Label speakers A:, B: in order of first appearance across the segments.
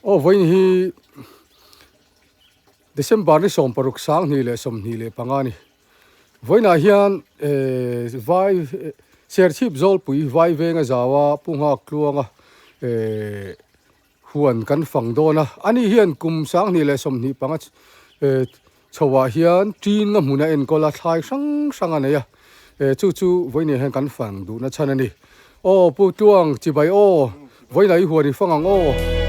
A: Aw vawiin hi December ni 16 2025 a ni. Vawiinah hian eh vai Serchhip Zawlpui vai venga zaua Pu Nghak Tluanga eh huan kan fang dawn a. Ani hian kum 2025 eh Chhoah hian ṭin na hmun a enkawl a, thlai hrang hrang a nei a, chu chu vawiinah hian kan fang duhna chhan a ni. Aw Pu Tluang, chibai aw, vawiinah i huan i fang ang aw.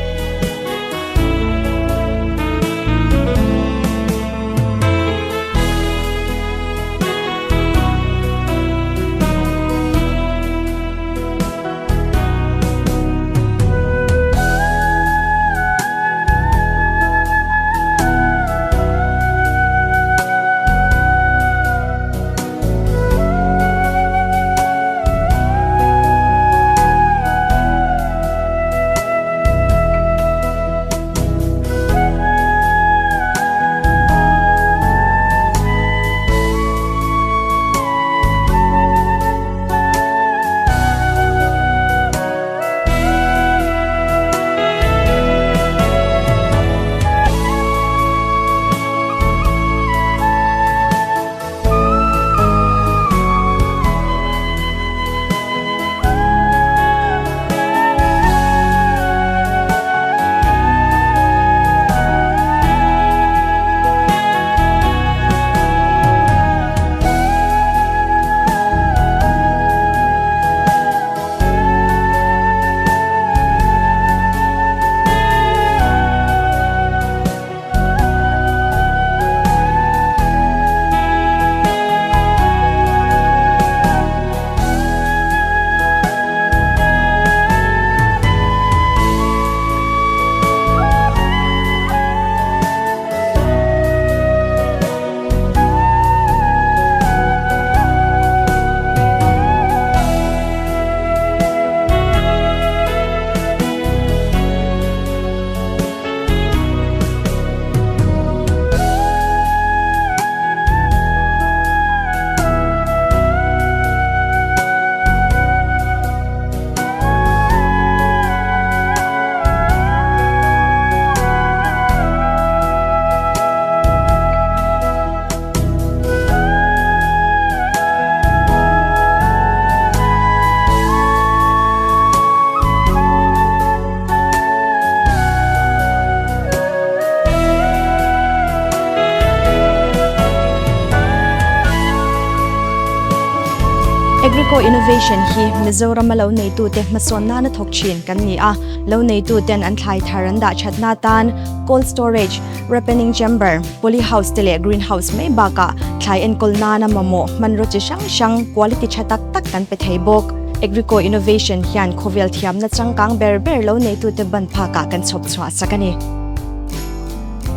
B: Agrico Innovation hi Mizorama lo neitute hmasawn nana thawk thin kan ni a, lo neituten an thlai thar an dah thatna tan cold storage, Ripening chamber, poly house te leh green house mai bakah thlai enkawl nana mamawh hmanraw chi hrang hrang quality tha tak tak kan pe thei bawk. Agrico Innovation hian khawvel thiamna changkang ber ber lo neitute ban phakah kan chhawp chhuah sak a ni.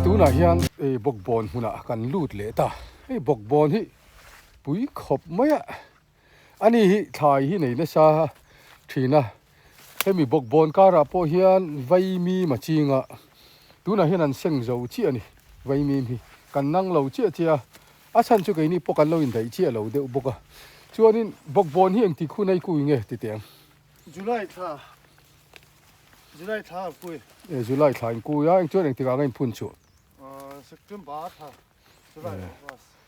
A: Tunah hian bawkbawn hmunah kan lut leh ta. Hei bawkbawn hi pui khawp mai a. Ani hi thlai hi nei nasa thin a, hemi bawkbawn karah pawh hian vaimim a ching a, tunah hian an seng zo chiah a ni vaimim hi kan nang lo chiah chiah a, a chhan chu keini pawh kan lo indaih chiah lo deuh bawk a, chuanin bawkbawn hi engtik hun a i kui nge ti teh ang.
C: July thla July thla a kui.
A: E July thla in kui a, eng chuan engtikah nge in phun chhuah?
C: September thla.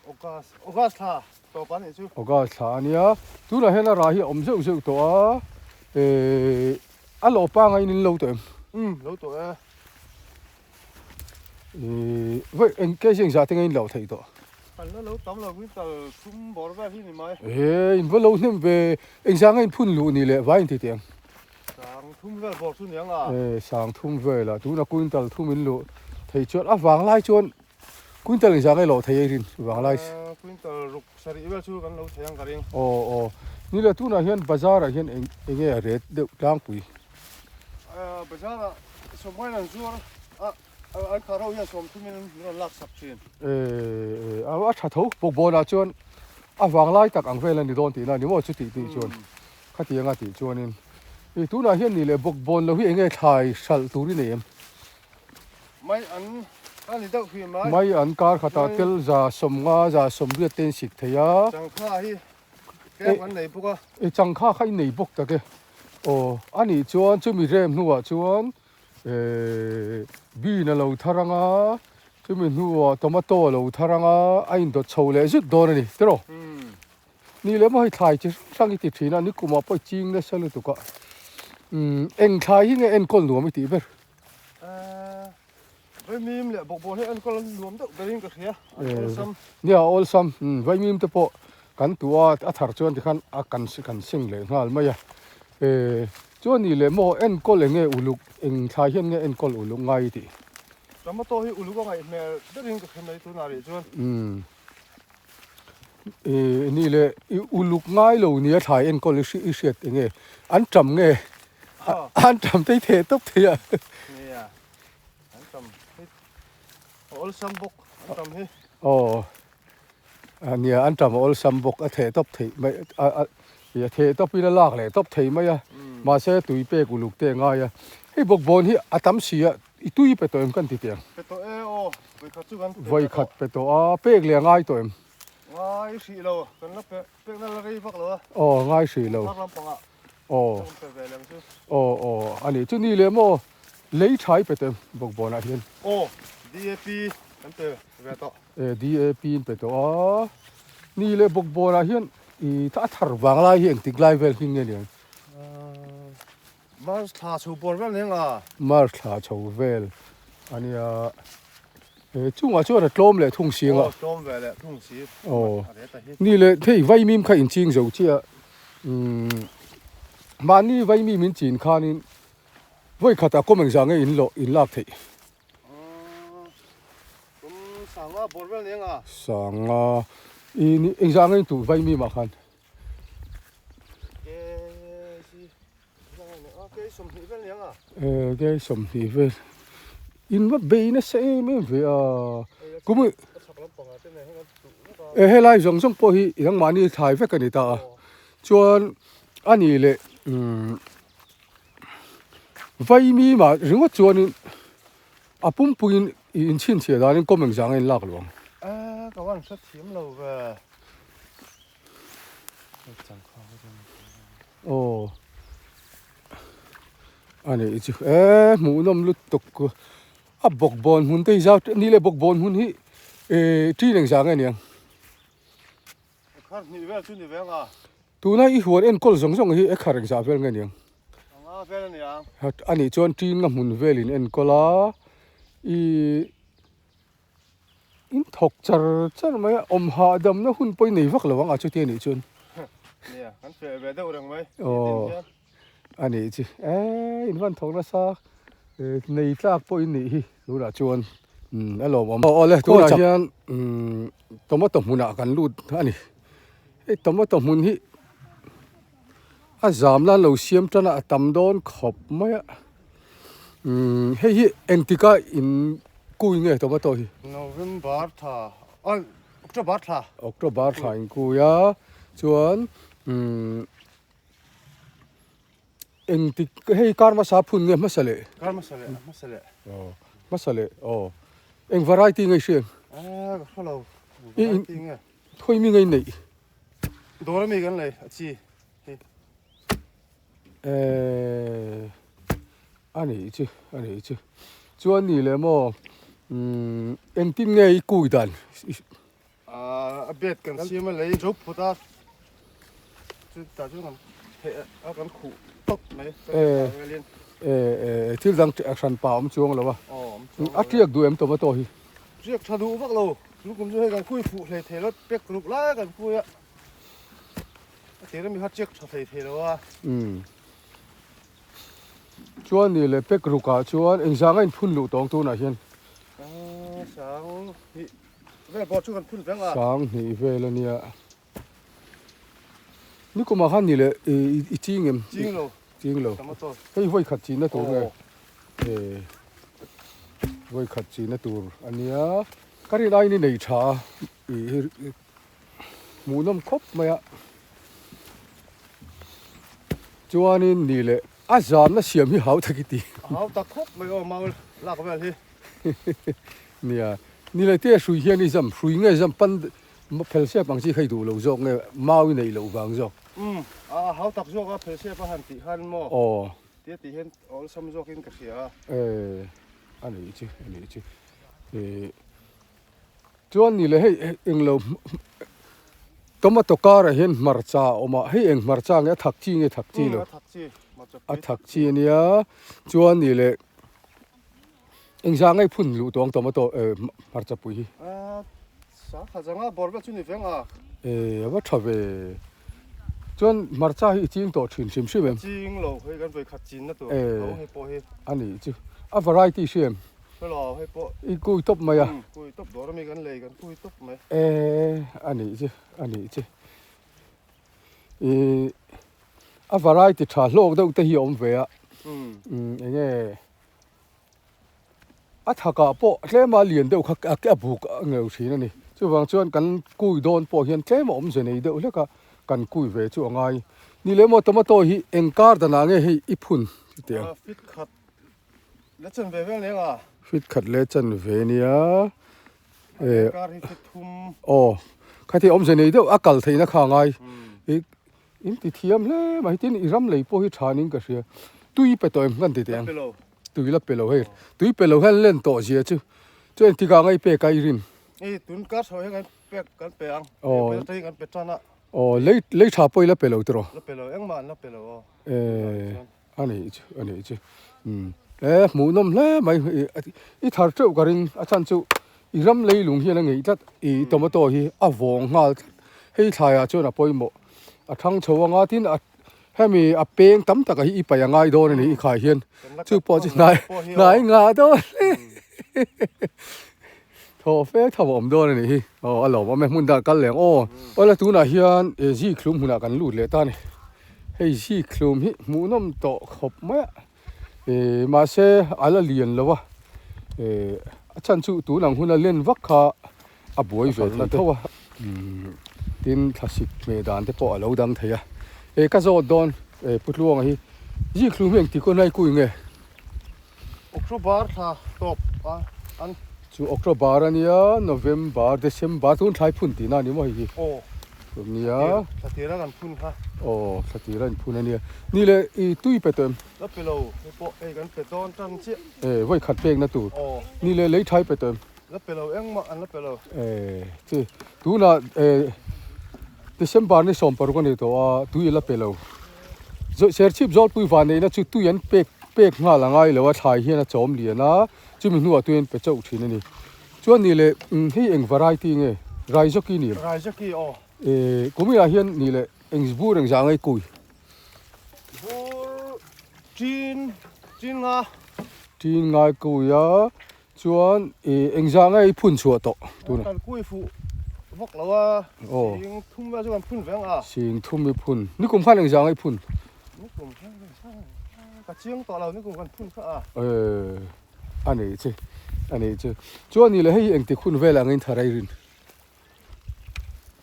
C: August August thla tawp a nih chu.
A: August thla a nia. Tunah hian a rah hi a awm zeuh zeuh tawh a. Eh a lawh pangai in in lo tawh em?
C: Um lo tawh e.
A: Eh vawi eng kg engzah te nge in loh theih tawh?
C: Kan la lo tam lo quintal thum bawr vel hi ni mai.
A: Eh in va lo hnem ve engzah nge in phun luh ni leh vai in ti teh ang?
C: Sang thum vel bawr chu niang a.
A: Eh sang thum vel a tuna quintal thum in luh theih chuan a vang lai chuan Quintal in zang ei loh thei ei rin vanglai.
C: Quintal ruk sarih vel chu kan lo thei ang ka ring.
A: Aw aw. Ni le tunah hian bazar ah hian eng enge a ret deuh tlangpui.
C: Bazar ah sawmngai an zuar a an khar ho hian sawmthum in min rawn lak sak thin.
A: Eh a tha tho bawkbawn ah chuan a vanglai tak ang vel a ni dawn tihna a ni maw chuti tih chuan khatiang a tih chuanin i tunah hian ni le bawkbawn lo hi enge thlai hralh tur i nei em?
C: Mai an a ni deuh hri mai.
A: Mai an kar khatah tel 150 180 te in sik thei a.
C: Changkha hi tlem kan nei bawk a.
A: E changkha kha i nei bawk tak e. Aw a nih chuan chumi rem hnuah chuan Ehh bean a lo thar anga chumi hnuah tomato a lo thar anga a indawt chho leh zut dawn a ni tiraw? Ni leh maw hei thlai chi hrang hrang i ti thin a nikumah pawh i ching nasa lutuk a umm eng thlai hi nge enkawl nuam i tih ber?
C: Vaimim leh bawkbawn hi enkawl nuam deuh berin ka hria a awlsam.
A: Nia a awlsam umm vaimim te pawh kan tuh a a thar chuan tikhan a kan kan seng leh nghal mai a eh chuan nih leh maw enkawl eng nge uluk eng thlai hian nge enkawl uluk ngai i tih?
C: Tomato hi uluk a ngaih hmel berin ka hre mai tunah rih chuan.
A: Umm eh nih leh i uluk ngai lo nia thlai enkawl i hriat eng nge an tam nge an tam tei theh tawp thei a.
C: Nia. An tam hi a awlsam bawk an tam hi.
A: Aw a nia an tam a awlsam bawk a theh tawp theih mai a a a theh tawp in a lak leh tawp thei mai a mahse tui pek uluk te a ngai a hei bawkbawn hi a tam si a i tui pe tawh em kan ti teh ang.
C: Pe tawh e aw vawikhat chu kan pe
A: tawh. Vawikhat pe tawh a pek leh a ngai tawh em?
C: Ngai hrih lo kan la pe pek na la rei vak lo a.
A: Aw ngai hrih lo.
C: Thar lampangah
A: Aw. Aw aw a nih chu ni leh maw lei tha i pe tawh em bawkbawnah hian.
C: Aw DAP kan pe ve tawh.
A: E DAP in pe tawh a ni leh bawkbawnah hian i a thar vang lai hi engtik lai vel hi nge niang.
C: March thla chho bawr vel nia nga.
A: March thla chho vel a nia. E chungah chuan a tlawm leh thung si anga.
C: Aw tlawm ve leh thung si.
A: Aw ni leh hei vaimim kha inching zo chiah umm mahni vaimim in chin khanin vawi khatah kawm engzah nge in lawh in lak theih.
C: Kum sanga bawr vel nia nga.
A: Sanga i engzah nge in tuh vaimim ah khan. Kei 20 vel in va bei nasa em em ve a kum e helai zawng zawng pawh hi nangmahni thlai vek a ni ta a chuan a nih leh umm vaimim ah ringawt chuanin a pumpuiin inchhinchhiah danin kawm engzah nge in lak luang. Aw a nih chu e hmuhnawm lutuk a bawkbawn hmun te hi zau ni leh bawkbawn hmun hi eh ṭin engzah nge niang tuna i huan enkawl zawng zawng hi ekhar engzah vel nge niang a nih chuan ṭin nga hmun velin enkawl a ih. In thawk char char mai a, awm hahdamna hun pawh i nei vak lo ang a chuti a nih chuan.
C: Nia, kan feh ve deuh reng mai.
A: Aw, a nih chi. E, in van thawk nasa nei tlak pawh in nih hi tunah chuan a lawmawm. Aw le, tunah hian tomato hmunah kan lut a ni. Hei tomato hmun hi a zam nan lo siam tan a, a tam dawn khawp mai a. Umm hei hi engtika in kui nge tomato hi?
C: November thla ah October thla.
A: October thla in kui a chuan umm engtik hei kar hmasa phun nge hmasa leh?
C: Kar hmasa leh hmasa leh.
A: Aw hmasa leh aw eng variety nge i hria em?
C: Ah ka hre lo variety nge.
A: Thawi mi nge i neih?
C: Dawr ami kan lei a chi hi.
A: Eh a nih chu a nih chu chuan ni leh maw umm engtin nge i kui dan
C: ah a bed kan siam a lei zo phawt a chu tah chuan kan theh a kan khuh tawp mai
A: eh eh eh thil dang a hran pa awm chuang lo a a tiak duh em tomato hi
C: tiak tha duh vak lo chu kum chu hei kan kui fuh hlei thei lo pek ruk lai kan kui a. A tir ami kha check tha thei thei lo a.
A: Umm. Chuan ni leh pek ruk ah chuan engzang a inphun luh tawng tunah hian?
C: Ah, sang hnih vel pawh chu kan phun veng a.
A: Sang hnih vel a nia. Nikumah khan ni leh i ching em?
C: Ching lo.
A: Ching lo. Hei vawi khat chihna tur nge? Eh, vawi khat chihna tur a nia. Ka rin aiin i nei tha a. I Hmuhnawm khawp mai a. Chuanin ni leh a zamna siam hi hau tak i ti.
C: A hau tak khawp mai aw mau lak vel hi.
A: Nia, ni leh te hrui hian i zam, hrui nge zam pan phel sep ang chi kha i duh lo zawk nge mau i neih loh vang zawk.
C: Umm, a hau tak zawk a phel sep a han tih khan maw.
A: Aw.
C: Tia tih hian awlsam zawkin ka hria a.
A: Eh, a nih chu, a nih chu. Eh, chuan ni leh hei englo tomato karah hian hmarcha a awm a, hei eng hmarcha nge a thak chi nge thak chi lo?
C: A thak chi, hmarcha
A: A thak chi a nia, chuan ni leh engzah nge phun luh tawng tomato eh hmarcha pui hi?
C: A Sangha zanga bawr vel chu ni veng a.
A: E, a va tha ve. Chuan hmarcha hi i ching tawh thin hrim hrim em?
C: Ching lo, hei kan vawikhat chinna tur tho hei pawh hi.
A: A nih chu. A variety hri em?
C: Hre lo, hei pawh.
A: I kui tawp mai a.
C: Kui tawp dawr ami kan lei kan kui tawp mai.
A: E, a nih chu, a nih chu. I, a variety tha hlawk deuh te hi a awm ve a. Umm, enge. A thakah pawh tlema lian deuh kha a buk a ngeu thin a ni. Chuvang chuan kan kui dawn pawh hian tlema awmze nei deuh hlek a, kan kui ve chu a ngai. Ni leh maw tomato hi eng kar danah nge hei i phun chutiang?
C: Fit khat leh chan ve vel nia.
A: Fit khat leh chan ve nia.
C: Kar hi fit thum.
A: Aw, khati awmze nei deuh a kal theihna kha a ngai. In ti thiam hle mai tin i ram lei pawh hi tha niin ka hria tui pe tawh em kan ti teh ang
C: pe lo
A: tui la pe lo hei tui pe lo hian len tawh zia chu chu engtik ah ngai pek a i rin
C: ei tun kar chho hian kan pek kan pe ang
A: aw
C: pe tui kan pe tan a
A: aw lei lei tha pawh i la pe lo tiraw
C: la pe lo engmah an la pe lo aw
A: eh a nih chu a nih chu umm e hmuhnawm hle mai i thar teuh ka ring a chhan chu I ram leilung hian a ngeih tlat, i tomato hi a vawng nghal tlat. Hei thlaiah chuan a pawimawh. A thang chho anga tin a hemi a peng tam taka hi i paih a ngai dawn a ni i khai hian. Chu pawh chu hnai hnai ngah dawn hle. Thaw fe tho a awm dawn a nih hi. Aw a lawm awm e hmun dangah kal leh ang aw. Awle tunah hian zikhlum hmunah kan lut leh ta a ni. Hei zikhlum hi hmuhnawm tawh khawp mai a. Ehh mahse a la lian lo a ehh a chhan chu tun ang huna len vak kha a buai ve thei tho a umm tin thlasik hmeh dan te pawh a lo dang thei a ehh ka zawt dawn ehh Pu Tluanga hi zikhlum hi engtik hun a kui nge?
C: October thla tawp a an.
A: Chu October a nia November December tun thlai phun tihna a ni maw hei hi?
C: Aw.
A: Nia.
C: Thla tira kan phun kha.
A: Aw, thla tira in phun a nia. Ni le, i tui pe tawh em?
C: La pe lo, hei pawh hei kan pe dawn tan chiah.
A: E, vawi khat pekna tur.
C: Aw.
A: Ni le, lei thai pe tawh em?
C: La pe lo, engmah an la pe lo.
A: E, chi, tunah e, December ni 16 a ni tawh a, tui la pe lo. Serchhip Zawlpui vanneihna chu tui an pek pek nghal a ngai lo a, thlai hian a chawm lian a, chumi hnuah tui an pe chauh thin a ni. Chuan ni leh hei eng variety nge? Raizawki ni em?
C: Raizawki aw.
A: Eh kuminah hian ni leh eng bur eng zah nge kui?
C: Bur tin tin nga.
A: Tin ngai kui a, chuan eh eng zah nge i phun chhuah tawh tunah?
C: Kan kui fuh vak lo a, sing thum vel chu kan phun veng a.
A: Sing thum i phun. Nikum khan eng zah nge i phun?
C: Nikum khan eng zah nge ka chiang tawh lo nikum kan phun kha a.
A: Eh. A nih chu, a nih chu. Chuan ni leh hei hi engtik hun velah angin thar a i rin?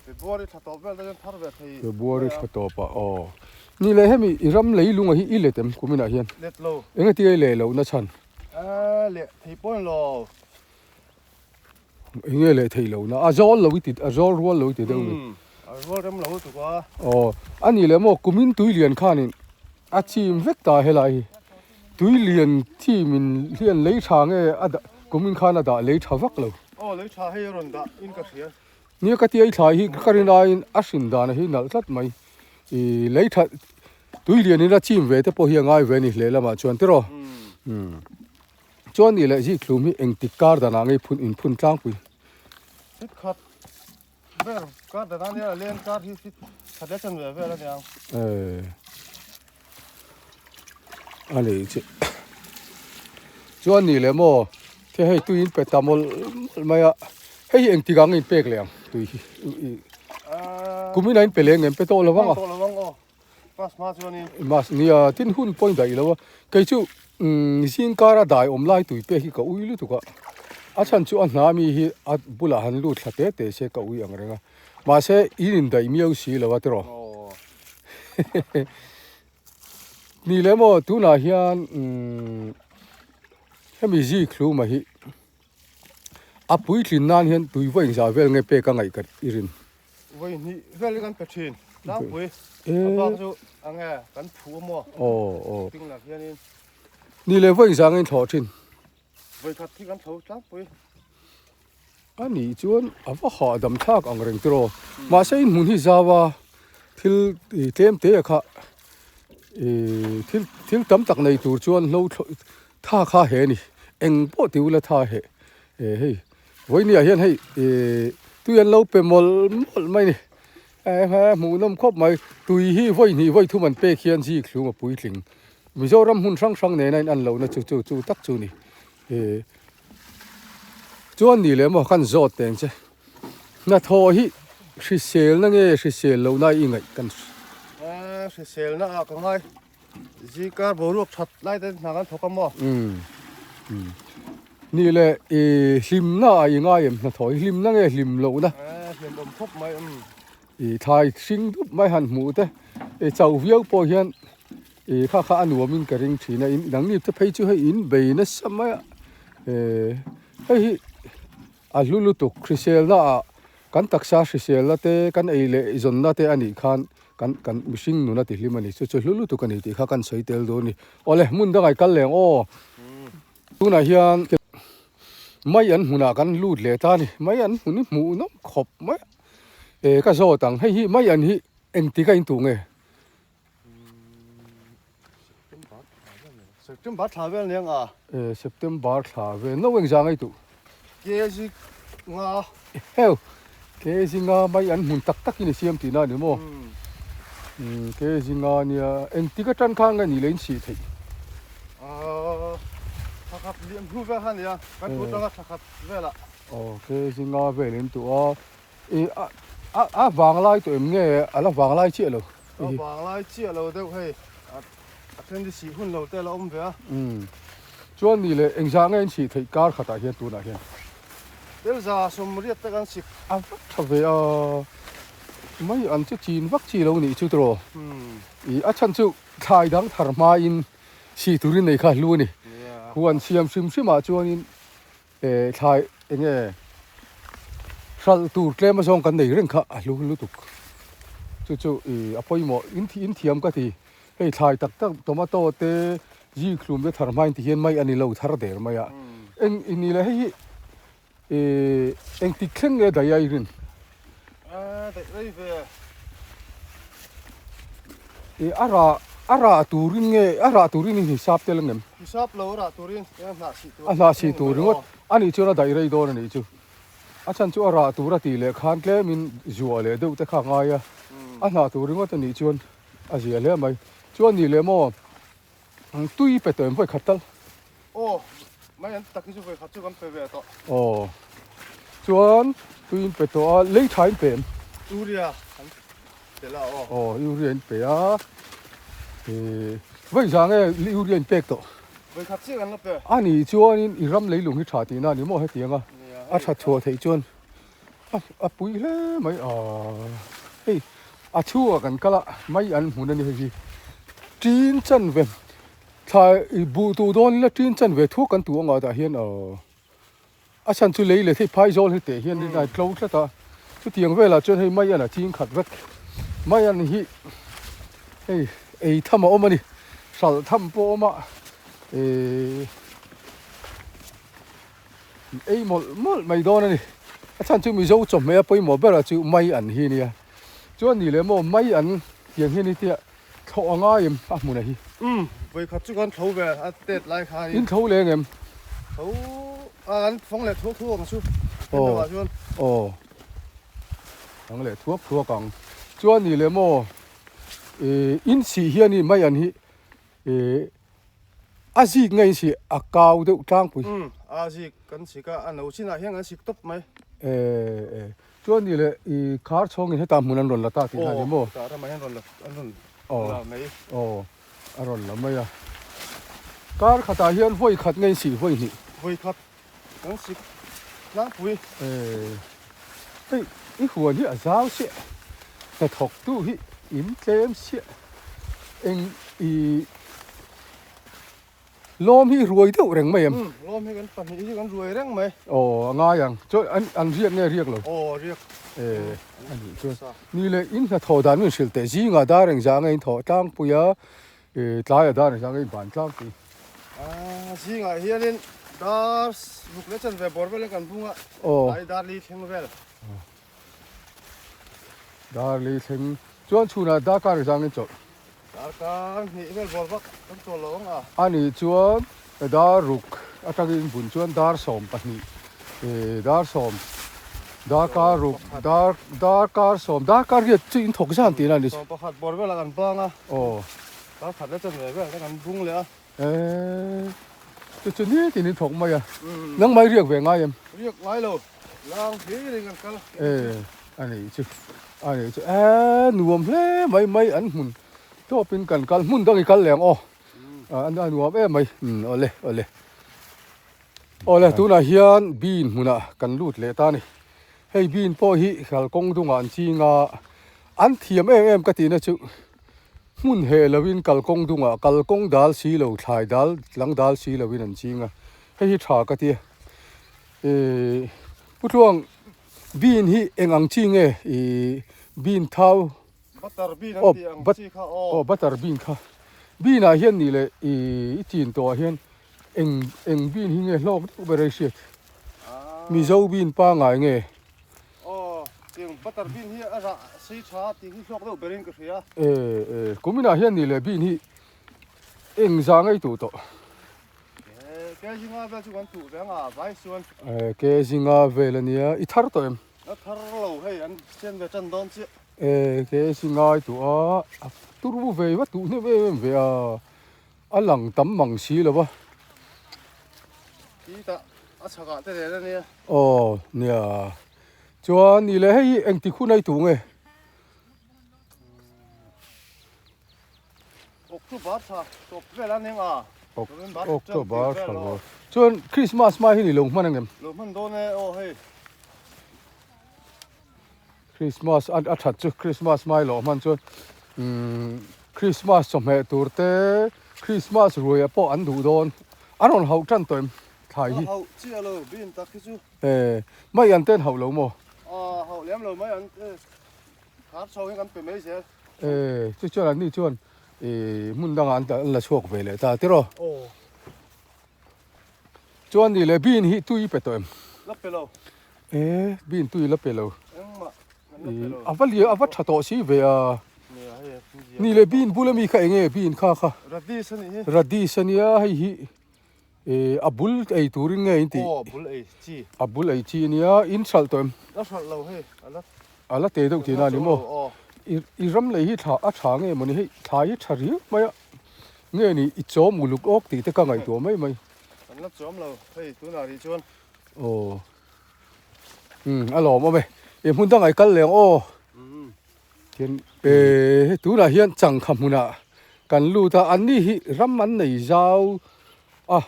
C: February thla tawp vel dawn thar ve thei.
A: February thla tawpah aw. Ni leh hemi i ram leilunga hi i let em kuminah hian?
C: Let lo.
A: Enge tia i leh lohna chhan?
C: A leh thei pawh ni lo.
A: Enge leh thei lohna? A zawl lo i ti, a zawl rual lo i ti deuh ni.
C: A rual rem lo lutuk a.
A: Aw, a nih leh maw kumin tui lian khanin a chim vek ta helai hi. Tui lian chim in hian lei tha nge a dah kumin khan a dah lei tha vak lo.
C: Aw lei tha hei a rawn dah in ka hria.
A: Nia ka tia i thlai hi ka rin aiin a hrin dan hi nalh tlat mai. I lei tha tui lian in a chim ve te pawh hi a ngai ve a ni hle lamah chuan tiraw. Umm chuan nih leh zikhlum hi engtik kar danah nge phun in phun tlangpui.
C: Fit khat Ber kar dan ania a leng kar hi fit khat leh chan ve vel aniang.
A: Eh. A nei che. Chuan ni le maw the hei tui in pe ta mawlh mawlh mai a. Hei hi engtik ang in pek leh ang tui hi. Kumin a in pe leng em pe tawh lo vang a.
C: Tawh lo vang aw. Mas hma chuanin.
A: Mas nia tin hun pawh in daih lo a. Kei chu zing kara dai awm lai tui pek hi ka ui lutuk a. A chhan chu a hna mi hi a bulah han lut thla te te se ka ui ang reng a. Mahse in in daih miau si lo a tiraw. Ni leh maw tunah hian hemi zikhluma hi a puitlin nan hian tui vawi engzah vel nge pek a ngaih ka i rin.
C: Vawi hnih vel hi kan pe thin. Tlangpui a bak chu enge kan phu a maw?
A: Aw aw.
C: Ding lah hianin.
A: Ni leh vawi zang in thlawh thin.
C: Vawi khat hi kan thlo tlangpui.
A: A nih chuan a va hahdam thlak ang reng tiraw. Mahse in hmun hi zau a, thil tlem te kha ih thil thil tam tak nei tur chuan hlo tha kha he a ni. Eng pawh ti ula tha heh hei vawinia hian hei ih tui an lo pe mawlh mawlh mai a ni. Hmuhnawm khawp mai. Tui hi vawi hnih vawi thum an pek hian zik hlum a puitling. Mizoram hmun hrang hrang nena in an lohna chu chu chu tak chu ni. Chuan ni leh maw kan zawt teng che. Hnathawh hi hriselna nge hrisel lohna i ngaih kan.
C: Hriselna ah ka ngai. Zikar boruak that lai te hna kan thawk a maw?
A: Umm umm Ni le i hlimna ah i ngai em hnathawh hi hlimna nge hlim lohna?
C: Eh hlim awm khawp mai umm.
A: I thlai hring dup mai han hmuh te i chauh viau pawh hian i kha kha a nuamin ka ring thin a in nangni te phei chu hei in bei nasa mai a eh hei hi a hlu lutuk hriselna ah kan taksa hriselna te kan ei leh zawnna te a nih khan Kan kan mihring nun a ti hlim a ni. Chu chu hlu lutuk a ni tih kha kan sawi tel dawn a ni. Awle, hmun dangah i kal leng aw. Tunah hian mai an hmunah kan lut leh ta a ni. Mai an hmun hi hmuh nawm khawp mai a. E ka zawt ang, hei hi mai an hi engtik a intuh nge?
C: September thla vel nia nga.
A: E September thla vel no eng zang ei tuh.
C: Kg nga.
A: Heu kg nga mai an hmun tak tak in i siam tihna a ni maw? Umm kg nga nia engtik atan khan nge ni le in sih theih?
C: Ahh thla khat liam hnu vel kha nia kan tu atanga thla khat velah.
A: Aw kg nga vel in tuh a I a a a vanglai tawh em nge a la vanglai chiah lo?
C: A vanglai chiah lo deuh hei a a then hi sih hun lo te a la awm ve a.
A: Umm chuan ni leh engzah nge in sih theih kar khatah hian tunah hian?
C: Telza sawmriat te kan sik.
A: A va tha ve a, mai an chu chin vak chi lo nih chu tiraw? I a chhan chu thlai dang thar hmain sih turin nei kha hlu a ni. Huan siam hrim hrimah chuanin Eh thlai enge hralh tur tlem azawng kan nei reng kha a hlu lutuk chu chu ih a pawimawh in in thiam ka ti hei thlai tak tak tomato te zikhlum te thar hmain ti hian mai a ni lo thar der mai a eng i ni leh hei hi ih engtik thleng nge daih a i rin
C: daih rei ve
A: ih a rah a rah turin nge a rah turin in hisap tel ang em.
C: Hisap lo a rah turin a hnah sih tur
A: A hnah sih tur ringawt a nih chuan a daih rei dawn a nih chu. A chhan chu a rah tur a tih leh khan tlemin zuah leh deuh te kha a ngai a, a hnah tur ringawt a nih chuan a zia hle mai. Chuan nih leh maw tui pe tawh em vawi khat tal?
C: Aw, mai an tak hi chu vawi khat chu kan pe ve tawh.
A: Aw, chuan tui in pe tawh a, lei tha in pe em?
C: Uria an Tel a aw.
A: Aw urea in pe a eh vawi zah nge urea in pek tawh.
C: Vawi khat chiah kan la pe.
A: A nih chuanin i ram leilung hi tha tihna a ni maw hetiang a a that chhuah theih chuan a a pui hle mai a hei a chhungah kan kal a mai an hmun a ni hei hi tin chan ve thla i buh tuh dawn ila tin chan ve thuak kan tuh angah tah hian aw. A chhan chu lei leh thei phai zawl hi teh hian a tlo tlat a, chutiang velah chuan hei mai an a ching khat vek. Mai an hi hei ei tham a awm a ni, hralh tham pawh a awm a, ehh ei mawlh mawlh mai dawn a ni. A chhan chu Mizo chawhmeh a pawimawh berah chu mai an hi a nia. Chuan ni leh maw mai an tiang hian hi tia Thlawh a ngai em a hmunah hi?
C: Umm, vawikhat chu kan thlo ve a tet lai khanin.
A: In thlo leng em?
C: Thlo a kan fawng leh thuak thuak ang chu. Aw. Heng chuan.
A: Aw. Fawng leh thuak thuak ang. Chuan ni leh maw eh in sih hian i mai an hi eh a zik nge in sih a kau deuh tlangpui.
C: Umm, a zik kan sik a, a no chinah hian kan sik tawp mai.
A: Eh eh. Chuan ni leh i khar chhawngin hetah hmun an rawn la ta tih kha a ni maw?
C: Aw, hetah ramah hian rawn la an rawn la mai.
A: Aw, a rawn la mai a. Kar khatah hian vawi khat nge in sih vawi hnih?
C: Vawi khat kan sik tlangpui.
A: Eh, hei i huan hi a zau chiah, hnathawk tu hi in tlem chiah, eng i. Lawm hi ruai deuh reng mai em?
C: Umm, lawm hi kan pahnih hi kan ruai reng mai.
A: Aw, a ngai ang. Chuan an an riak nge riak lo?
C: Aw, riak.
A: E, a nih chuan. Ni leh in hnathawh dan min hrilh teh. Zingah dar engzah nge in thawh tlangpui a, e, tlaiah dar engzah nge in ban tlangpui?
C: Ah, zingah hianin dar ruk leh chanve bawr velin kan bung a, tlai dar li thleng vel.
A: Dar li thleng chuan chhunah darkar engzah nge in chawlh?
C: Darkar hnih vel bawr vak kan chawl lo ang a.
A: A nih chuan dar ruk atangin bun chuan dar 12 dar sawm darkar ruk dar darkar sawm darkar riat chu in thawk zan tihna a ni.
C: 11 bawr velah kan bang a.
A: Aw.
C: Dar khat leh chanve vel te kan bung leh a.
A: Eee chu chu nitin in thawk mai a. Nangmah i riak ve ngai em?
C: Riak ngai lo. Lang hlir in kan kal.
A: Eee a nih chu a nih chu eee nuam hle mai mai an hmun tawp in kan kal hmun dang i kal leh ang aw a nuam em mai umm awle awle awle tunah hian bean hmunah kan lut leh ta a ni hei bean pawh hi kalkawng dungah an ching a an thiam em em ka tihna chu hmun heh lo in kalkawng dungah kalkawng dal si lo thlai dal lang dal si lo in an ching a hei hi tha ka ti a. Ehh Pu Tluang bean hi eng ang chi nge ih bean thau
C: Butter bean an tih ang chi kha aw.
A: Aw butter bean kha. Bean ah hian nih leh ih i chin tawh ah hian eng eng bean hi nge hlawk deuh ber a i hriat? Mizo bean pangngai nge?
C: Aw tiang butter bean hi a rah sei tha tih hi hlawk deuh berin ka hria.
A: Eh eh kuminah hian nih leh bean hi eng za ngei tuh tawh?
C: Ke zinga vel chu kan tuh ve anga vai chuan.
A: Ke zinga vel ania i thar tawh em?
C: A thar lo hei an chen ve tan dawn chiah.
A: Ke zinga i tuh a, a turbu ve va tuh hnem em em ve a, a lang tam mang si lo va.
C: Ti tah a chhakah te nen ania.
A: Aw nia chuan ni leh hei hi engtik hun a i tuh nge?
C: October thla tawp vel a ning a.
A: October thla lo. Chuan Christmas hma hi ni lo hman angem?
C: Lo hman dawn e aw hei.
A: Christmas a a that chu Christmas hma i lo hman chuan umm Christmas chawhmeh tur te Christmas ruaiah pawh an duh dawn. An rawn hauh tan tawh em thlai hi?
C: A hauh chiah lo bin tak hi chu.
A: E mai an ten hauh lo maw?
C: A hauh lem lo mai an te khar chho hi kan pe mai zel.
A: E chu chuan an ni chuan e hmun dangah an an la chhuak ve leh ta tiraw?
C: Aw.
A: Chuan ni leh bean hi tui pe tawh em?
C: La pe lo.
A: E bean tui la pe lo.
C: Engmah kan la pe lo.
A: A va lian a va tha tawh si ve a.
C: Nia hei a zia.
A: Ni leh bean bula mi kha eng nge bean kha kha?
C: Radish a nih hi.
A: Radish a nia hei hi E a bul ei turin nge in tih?
C: Aw a bul ei chi.
A: A bul ei chi ania in hralh tawh em?
C: La hralh lo hei a la.
A: A la te deuh tihna a ni maw? I i ram lei hi thla a tha nge mawni hei thla hi tha riau mai a nge ni i chawm uluk awk tih te ka ngaihtuah mai mai.
C: Kan la chawm lo hei tunah rih chuan.
A: Aw umm a lawm awm e i hmun dangah i kal leh ang aw. Tin e hei tunah hian changkha hmunah kan lut a anni hi ram an nei zau a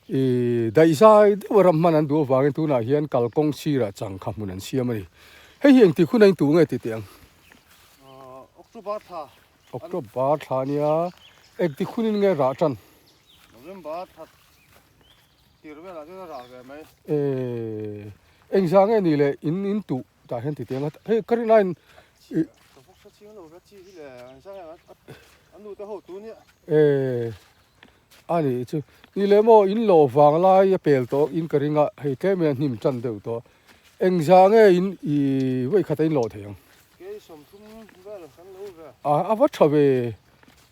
A: ih daihzai deuh a ram hman an duh avangin tunah hian kalkawng sirah changkha hmun an siam a ni hei hi engtik hun a intuh nge tih teh ang
C: October thla
A: October thla ania engtik hunin nge rah tan
C: November thla tir velah chuan a rah ve mai
A: e engzah nge ni le in intuh Tah hian ti teng a hei ka rin aiin
C: ih ka bawk sa chiang lo ve chi hi le an sang em a nu te ho tu nia
A: eh a nih chu ni leh maw in lawh vang lai a pel tawh in ka ring a hei tlem hian hnim tan deuh tawh engzah nge in ih vawi khat a in lawh thei ang
C: kei 30 vel kan lo ve
A: a a va tha ve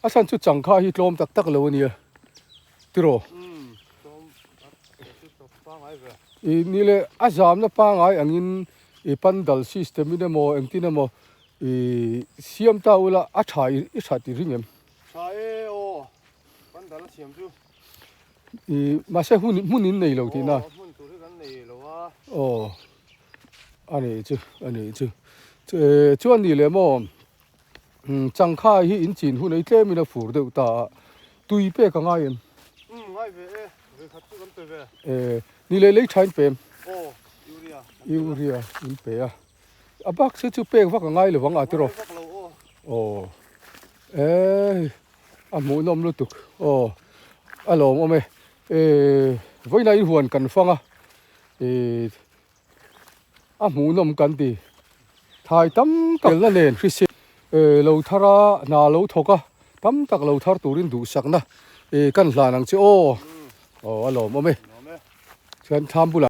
A: a chhan chu changkha hi tlawm tak tak lo a nia tiraw
C: umm tlawm tak chu pangai ve
A: Ih ni leh a zamna pangai angin ih pandal system in emaw engtin emaw ih siam ta ula a tha i that i ring em?
C: Tha e aw pandal a siam chu.
A: Ih mahse hun hmun in nei lo tihna.
C: Aw hmun tur hi kan nei lo a.
A: Aw a nih chu a nih chu chuan ni leh maw Changkha hi in chin hun ei tlem in a fur deuh ta a, tui pek a ngai em?
C: Umm ngai ve e, ve khat chu kan pe ve.
A: E, ni leh lei tha in pe em?
C: Aw, urea.
A: Urea in pe a. A bak se chu pek vak a ngai lovang a tiraw?
C: Ngai vak lo aw.
A: Aw, e a hmuhnawm lutuk aw. A lawmawm e. Ehh vawiinah i huan kan fang a, ehh a hmuhnawm kan ti. Thai tam tak elna nen hrisel ehh lo thar a, hna lo thawk a, tam tak lo thar turin duhsakna ehh kan hlan ang che aw. Aw a lawmawm e. Chuan thlam bulah.